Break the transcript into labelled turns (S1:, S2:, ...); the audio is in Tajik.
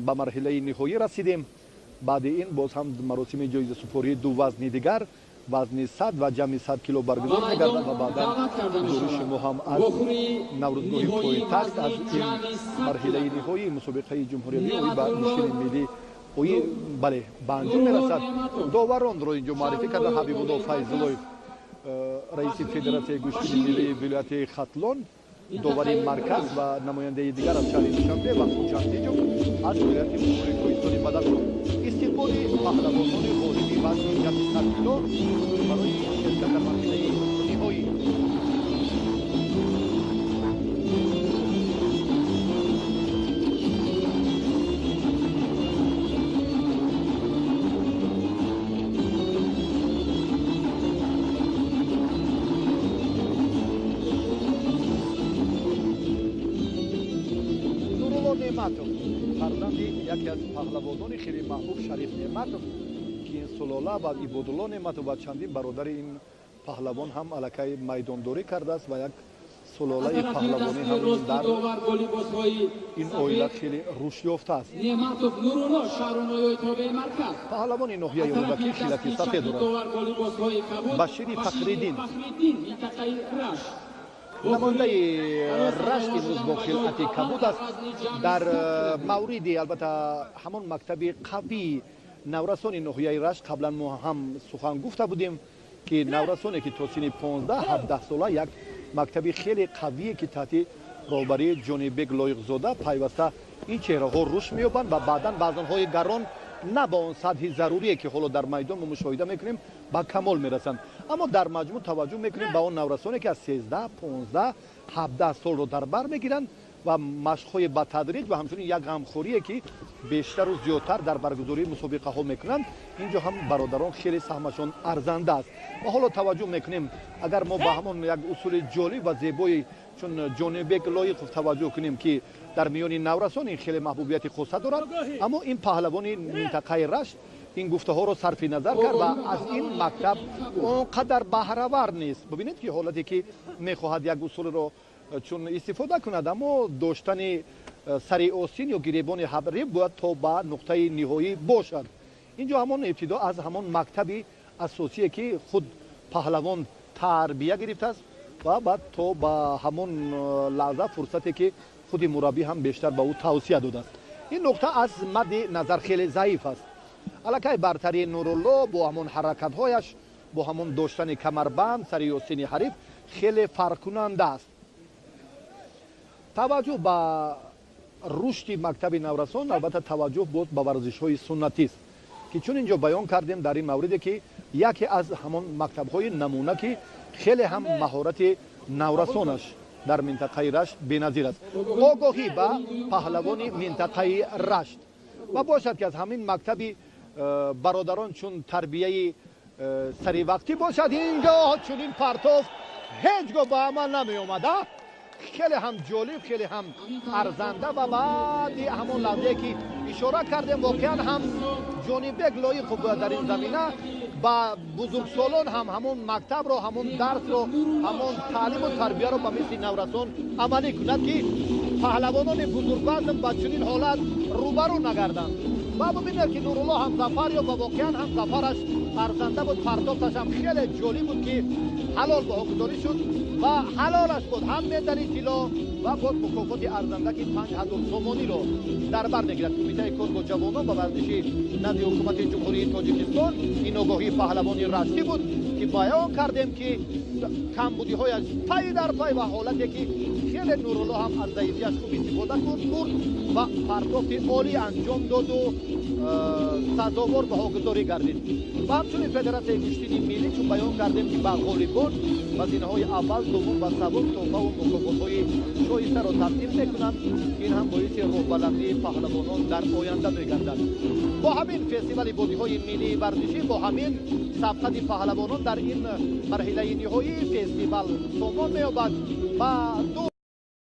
S1: Ба марҳилаи ниҳоӣ расидем. Баъди ин боз ҳам маросими ҷоизасупории ду вазни дигар, вазни 100 ва ҷамъи 100 кило баргузор мегардад ва баъдан ҳузури шумо ҳам аз Наврӯзгоҳи пойтахт, аз ин марҳилаи ниҳоии мусобиқаи ҷумҳуриявӣ оид ба гӯштини миллӣ ои бале ба анҷом мерасад. Доваронро инҷо муаррифӣ карда Ҳабибулло Файзуллоев, раиси Федератсияи гӯштини миллии вилояти Хатлон, довари марказ ва намояндаи дигар аз шаҳри Душанбе ва Хуҷандиҷов аз вилояти Мухтори Кӯҳистони Бадахшон. Истиқболи паҳлавонони ғолиби вазни ҷамъи 100 кило барои ширкат дар марҳилаи ниҳоӣ. Неъматов, фарзанди яке аз паҳлавонони хеле маҳбуб Шариф Неъматов, ки ин сулола ва Ибодулло Неъматов ва чандин бародари ин паҳлавон ҳам аллакай майдондорӣ кардааст ва як сулолаи паҳлавонӣ ҳам дар ин оила хеле рушд ёфтааст. Паҳлавони ноҳияи Рӯдакӣ хилати сафед дорад. Башири Фахриддин, намояндаи Рашт, имрӯз бо хилъати кабуд аст. Дар мавриди албатта ҳамон мактаби қавии наврасони ноҳияи Рашт қаблан мо ҳам сухан гуфта будем, ки наврасоне ки то синни 15-17 сола як мактаби хеле қавие, ки таҳти роҳбарии Ҷонибек Лоиқзода пайваста ин чеҳраҳо рушд меёбанд ва баъдан вазнҳои гарон на ба он сатҳи зарурие, ки ҳоло дар майдон мо мушоҳида мекунем, ба камол мерасанд. Аммо дар маҷмӯъ таваҷҷӯҳ мекунем ба он наврасоне, ки аз 13, 15, 17 солро дар бар мегиранд ва машқҳои ба тадриҷ ва ҳамчунин як ғамхорие, ки бештару зиёдтар дар баргузории мусобиқаҳо мекунанд, инҷо ҳам бародарон хеле саҳмашон арзанда аст. Ва ҳоло таваҷҷӯҳ мекунем, агар мо ба ҳамон як усули ҷолиб ва зебои чун Ҷонибек Лоиқов таваҷҷӯҳ кунем, ки дар миёни наврасон ин хеле маҳбубияти хоса дорад, аммо ин паҳлавони минтақаи Рашт ин гуфтаҳоро сарфи назар кард ва аз ин мактаб он қадар баҳравар нест. Бибинед, ки ҳолате ки мехоҳад як усулро чун истифода кунад, аммо доштани сари осин ё гиребони ҳариф бояд то ба нуқтаи ниҳоӣ бошад. Инҷо ҳамон ибтидо аз ҳамон мактаби асосие, ки худ паҳлавон тарбия гирифтааст ва баъд то ба ҳамон лаҳза фурсате, ки худи мураббӣ ҳам бештар ба ӯ тавсия додааст. Ин нуқта аз мадди назар хеле заиф аст. Аллакай бартарии Нурулло бо ҳамон ҳаракатҳояш, бо ҳамон доштани камарбанд сари осини ҳариф хеле фарқкунанда аст. Таваҷҷӯҳ ба рушди мактаби наврасон албатта таваҷҷӯҳ боз ба варзишҳои суннатист, ки чун инҷо баён кардем дар ин мавриде, ки яке аз ҳамон мактабҳои намуна, ки хеле ҳам маҳорати наврасонаш дар минтақаи Рашт беназир аст. Огоҳӣ ба паҳлавони минтақаи Рашт ва бошад, ки аз ҳамин мактаби бародарон чун тарбияи саривақтӣ бошад, инҷо чунин партоф ҳеҷ гоҳ ба амал намеомада. Хеле ҳам ҷолиб, хеле ҳам арзанда ва баъди ҳамон лаҳзае, ки ишора кардем, воқеан ҳам Ҷонибек Лоиқов бояд дар ин замина ба бузургсолон ҳам ҳамон мактабро, ҳамон дарсро, ҳамон таълиму тарбияро ба мисли наврасон амалӣ кунад, ки паҳлавонони бузургвазн ба чунин ҳолат рӯбарӯ нагарданд. Ва бибинед, ки Нурулло ҳам зафар ёфт ва воқеан ҳам зафараш арзанда буд, партофташ ҳам хеле ҷолиб буд, ки ҳалол баҳогузорӣ шуд ва ҳалолаш буд ҳам медали тилло ва боз мукофоти арзанда, ки 5000 сомониро дар бар мегирад. Кумитаи кор бо ҷавонон ба варзиши назди ҳукумати Ҷумҳурии Тоҷикистон ин огоҳии паҳлавони раштӣ буд, ки баён кардем, ки камбудиҳояш пай дар пай ва ҳолате, ки хеле Нурулло ҳам аз заифияш хуб истифода бурд ва партофти олӣ анҷом доду сазовор баҳогузорӣ гардид. Ва ҳамчунин Федератсияи гӯштини миллӣ, чун баён кардем, ки ба ғолибон вазинаҳои аввал, дуввум ва севум тӯҳфаву мукофотҳои шоистаро тақдим мекунанд, ин ҳам боиси роҳбаландии паҳлавонон дар оянда мегардад. Бо ҳамин фестивали бозиҳои миллии варзишӣ, бо ҳамин сабқати паҳлавонон дар ин марҳилаи ниҳоии фестивал сомон меёбад ба ду